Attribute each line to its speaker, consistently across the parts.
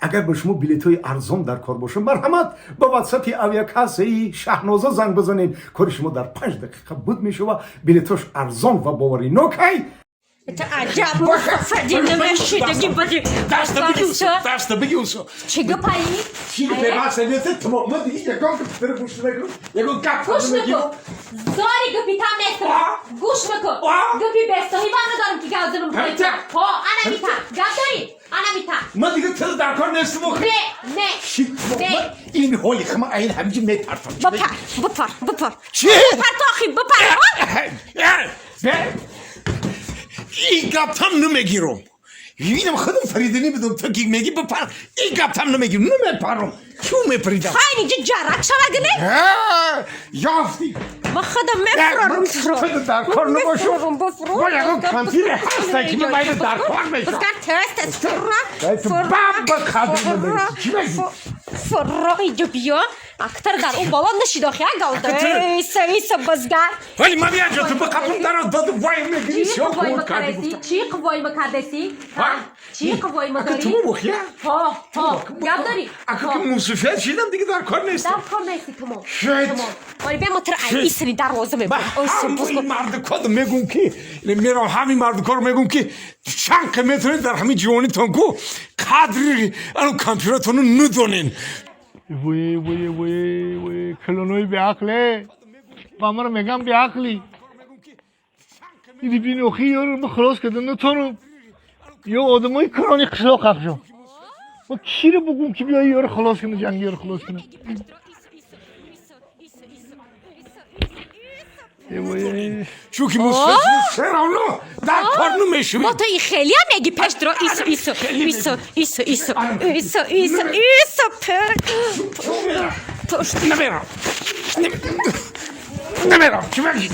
Speaker 1: Агар ба шумо билетҳои арзон дар кор бошад, марҳамат, ба ватсапи авиакассаи Шаҳноза занг бизанед. Кори шумо дар 5 дақиқа буд мешава. Билетҳош арзон ва боваринокай.
Speaker 2: Это аҷаб мустафади намешидаги бади.
Speaker 1: Даста биги, даста биги усо.
Speaker 2: Чӣ гапаи?
Speaker 1: Чӣ гапе? Масалият тамом. Ман диги ягон гап тара гӯш намекунам, ягон гап.
Speaker 2: Гӯш накун, зори гапи там нестам. Гӯш накун, гапи бесоҳиба надорам, ки гап занам. Ҳо, ана мита гап дорӣ, ана мита.
Speaker 1: Ман дига тара дар кор нестам.
Speaker 2: Не, не. Не.
Speaker 1: Ин ҳоли хама айн ҳамиҷи мепартам.
Speaker 2: Бипар, бипар, бипар.
Speaker 1: Чӣ?
Speaker 2: Бипар тохи, бипар.
Speaker 1: Ин гаптам намегирам. Инам худам фаридани бидум. Ту ки меги бипар, ин гаптам намегирам, намепарам. Чӯ мепаридам?
Speaker 2: Хайни ҷи ҷарак шавагне.
Speaker 1: Ёфти.
Speaker 2: Ба худам мефурорам туро.
Speaker 1: Ту дар кор набошум. Бо ягон кампире ҳаста, ки ман байна дар кор мешам.
Speaker 2: Бизгар тез тез фурра.
Speaker 1: Бам ба қадр намерасӣ. Чӣ мегӣ?
Speaker 2: Фурра, иҷо биё. Актар дар он боло нашид охи, агалда. Иса, иса, бизгар.
Speaker 1: Вале ман яҷо ту ба қабрам дароз доду вай мегирӣ.
Speaker 2: Чӣ қуввои ма кардеси? Чӣ қуввои ма кардеси? Чӣ қуввои ма дорӣ?
Speaker 1: Ту бухя.
Speaker 2: Ҳо, ҳо, гап дорӣ.
Speaker 1: Ака, ки мусуфият шидам, дига дар кор нестам.
Speaker 2: Дар кор нести, тамом.
Speaker 1: Шит.
Speaker 2: Вале бия, ма тра ай исри дарвоза мебарам.
Speaker 1: Ҳамин мардукод мегум, ки мерам, ҳамин мардукор мегум, ки чанд ка метавонед дар ҳамин ҷивонитон ку қадри ану компютератонро надонен.
Speaker 3: Вой, вой, вой, вой, калонои беақле, ба маро мегам беақлӣ. Иди бин, охи, ёро ма халос кардам, натонам. Ё одамои калони қишлоқ ҳақшон, ма киро бугум, ки биёи ёро халос кунам, ҷанги ёро халос кунам?
Speaker 1: Чунки мусфиравно дар кор намешавӣ.
Speaker 2: Мо то и хеле меги пеш дро, исо, исо, исо, исо, исо, исо, исо, исо, пушт.
Speaker 1: Намерам, намерам. Чӣ мегӣ?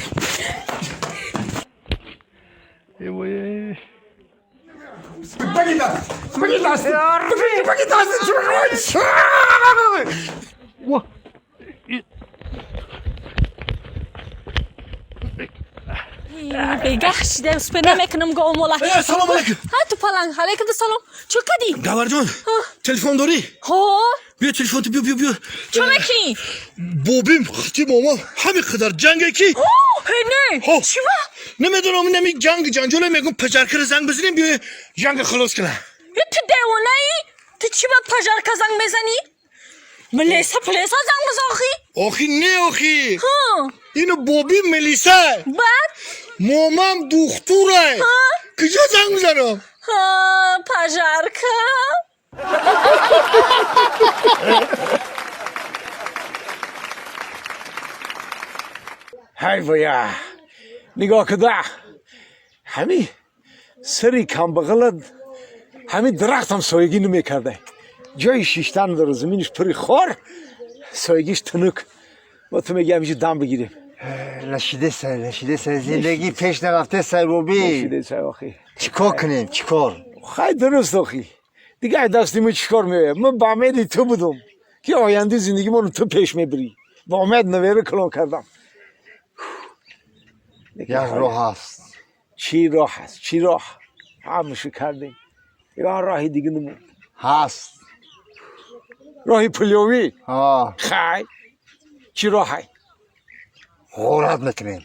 Speaker 3: Вой.
Speaker 1: Баги даст, баги даст, баги даст, чӣ мегӯӣ?
Speaker 3: Ва.
Speaker 2: Бегаҳ шида успе намекунам голмола.
Speaker 4: Салом алейкум.
Speaker 2: Ҳа, ту паланг, алейкум салом. Чӣ кадӣ?
Speaker 4: Гаварҷон, телефон дорӣ?
Speaker 2: Ҳо.
Speaker 4: Биё, телефон ту, биё, биё, биё.
Speaker 2: Чӣ мекунӣ?
Speaker 4: Бобим хати момам ҳамин қадар ҷанге, ки
Speaker 2: Не. Чӣ ба?
Speaker 4: Намедонам, нами ҷанг ҷанҷоле, мегум пажаркара занг бизанем, биё ҷанга халос кунам.
Speaker 2: Ту девонаӣ? Ту чӣ ба пажарка занг мезанӣ? Милиса плеса занг бизан, охи.
Speaker 4: Охи, не, охи, ино бобим милиса.
Speaker 2: Баъд?
Speaker 4: Момам духтура. Куҷо занг мизанам?
Speaker 2: Пажарка.
Speaker 1: Ҳай воя, нигоҳ куда, ҳами сари камбағала ҳамин дарахтам соягӣ намекарда. Ҷои шиштан дора, заминиш пури хор, соягиш тунук. Ма ту меги ҳамиҷо дам бигирем.
Speaker 5: Нашиде сай, нашиде сай, зиндагӣ пеш нарафте сай, боби.
Speaker 1: Нашиде сай, охи.
Speaker 5: Чӣ кор кунем, чӣ кор?
Speaker 1: Хай, дуруст, охи, дига дасти мо чӣ кор меояд? Ман ба умеди ту будум, ки ояндаи зиндагимонро ту пеш мебирӣ. Ба умед навера калон кардам.
Speaker 5: Як роҳ ҳаст.
Speaker 1: Чӣ роҳ ҳаст? Чӣ роҳ? Ҳамашу кардем, ягон роҳи дига намонд.
Speaker 5: Ҳаст.
Speaker 1: Роҳи пулёвӣ? Хай, чӣ роҳай?
Speaker 5: Ғорат мекунем.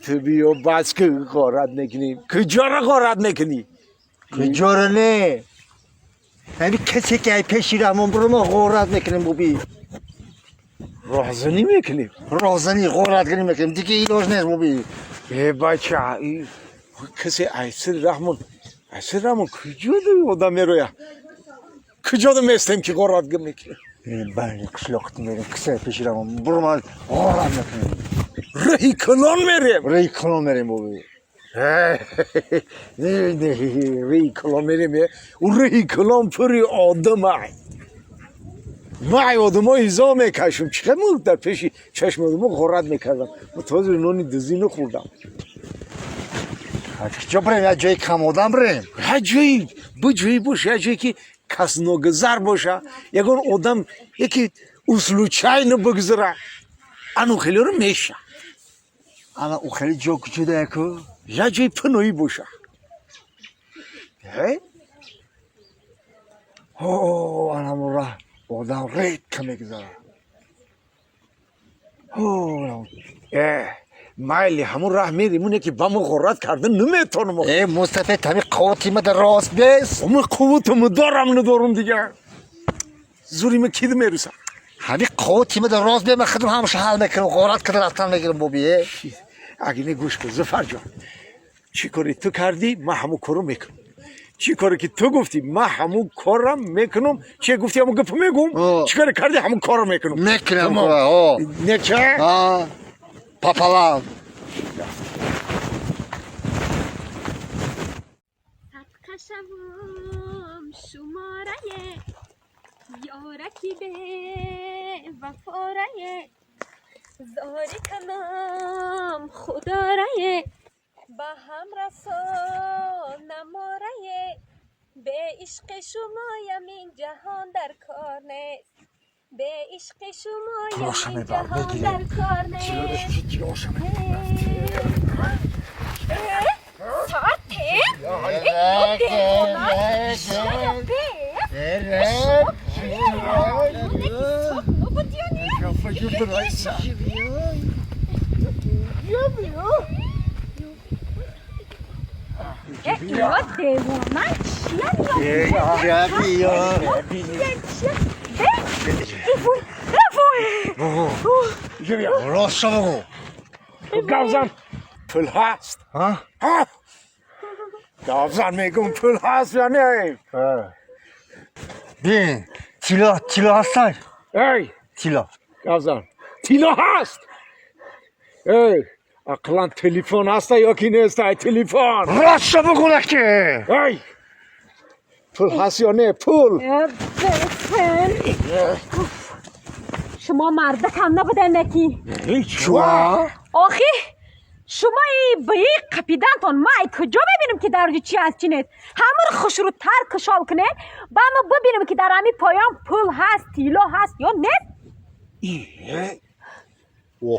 Speaker 1: Ту биё, бас ки ғорат мекунем. Куҷоро ғорат мекунӣ?
Speaker 5: Куҷоро не, ҳамин касе ки ай пеши раҳмон буро, мо ғорат мекунем, боби.
Speaker 1: Роҳзанӣ мекунем?
Speaker 5: Роҳзанӣ, ғоратгарӣ мекунем, дига илоҷ нест, боби.
Speaker 1: Э, бача, касе айсири раҳмон, айсири раҳмон куҷо одам мероя? Куҷода местем, ки ғорат мекунем?
Speaker 5: Байни қишлоқти мерем, касе пеши раҳмон буро, ма ғорат мекунем.
Speaker 1: Роҳи калон мерем?
Speaker 5: Роҳи калон мерем, боби.
Speaker 1: Роҳи калон мерем. У роҳи калон пури одамай. Ма ай одамо ҳизо мекашам. Чӣ мо дар пеши чашми одамо ғорат мекардам? Ма тоза нони дузӣ нахӯрдам.
Speaker 5: Куҷо бирем? Як ҷои камодам бирем.
Speaker 1: Як ҷои буҷои боша, як ҷое, ки кас ногузар боша, ягон одам яке случайно бигзара, ану хелеро меша.
Speaker 5: Ана у хеле ҷо куҷода яку?
Speaker 1: Як ҷои паноҳӣ боша.
Speaker 5: О, ан ҳамон раҳ одам редко мегузарад.
Speaker 1: Э, майли, ҳамун раҳ мерим, уне ки ба мо ғорат карда наметонам.
Speaker 5: Э, мустафед, ҳами қуввати ма дар рост бес.
Speaker 1: Ма қувватаму дорам, надорам, дигар зури ма кида мерасам.
Speaker 5: Ҳами қуввати ма дар рост бе, ман худам ҳамаша ҳал мекунам, ғорат карда рафтан мегирам, боби.
Speaker 1: Аги не, гӯш кун, Зуфарҷон, чӣ коре ту кардӣ, ман ҳамун корро мекунам. Чӣ коре ки ту гуфтӣ, ман ҳамун корам мекунам. Че гуфтӣ, ҳамун гапа мегӯм.
Speaker 5: О.
Speaker 1: Чӣ коре кардӣ, ҳамун корро мекунам.
Speaker 5: Мекунам.
Speaker 1: Тамом.
Speaker 5: О.
Speaker 1: Неча.
Speaker 5: Пополам.
Speaker 2: Садқа шавам шуморае ёраки бевафорае, зорӣ канам худорае, ба ҳам расон наморае. Бе ишқи шумоям ин ҷаҳон дар кор нест, бе ишқи шумоям
Speaker 1: Пулоша
Speaker 2: ин
Speaker 1: мебар,
Speaker 2: ҷаҳон
Speaker 1: мегирем.
Speaker 2: дар кор нест.
Speaker 1: Тилоша.
Speaker 2: Соат те? Девона чия?
Speaker 5: Рост бугу.
Speaker 1: Гавзан, пул ҳаст? Гавзан, мегум, пул ҳаст ё не?
Speaker 5: Бин, тило, тило ҳастай?
Speaker 1: Эй.
Speaker 5: Тило.
Speaker 1: Гавзан, тило ҳаст? Эй, ақлан телефон ҳаста ё ки неста телефон?
Speaker 5: Рост бугу наки.
Speaker 1: Эй, пул ҳаст ё не, пул?
Speaker 2: Шумо мардакам набудан наки.
Speaker 1: Чуа?
Speaker 2: Охи, шумо ба и қапидантон ма ай куҷо мебинем, ки дар чи ҳаст, чи нест? Ҳамаро хушрӯтар кушол кунед, ба ма бибинем, ки дар ҳами поён пул ҳаст, тилло ҳаст ё нест.
Speaker 5: О.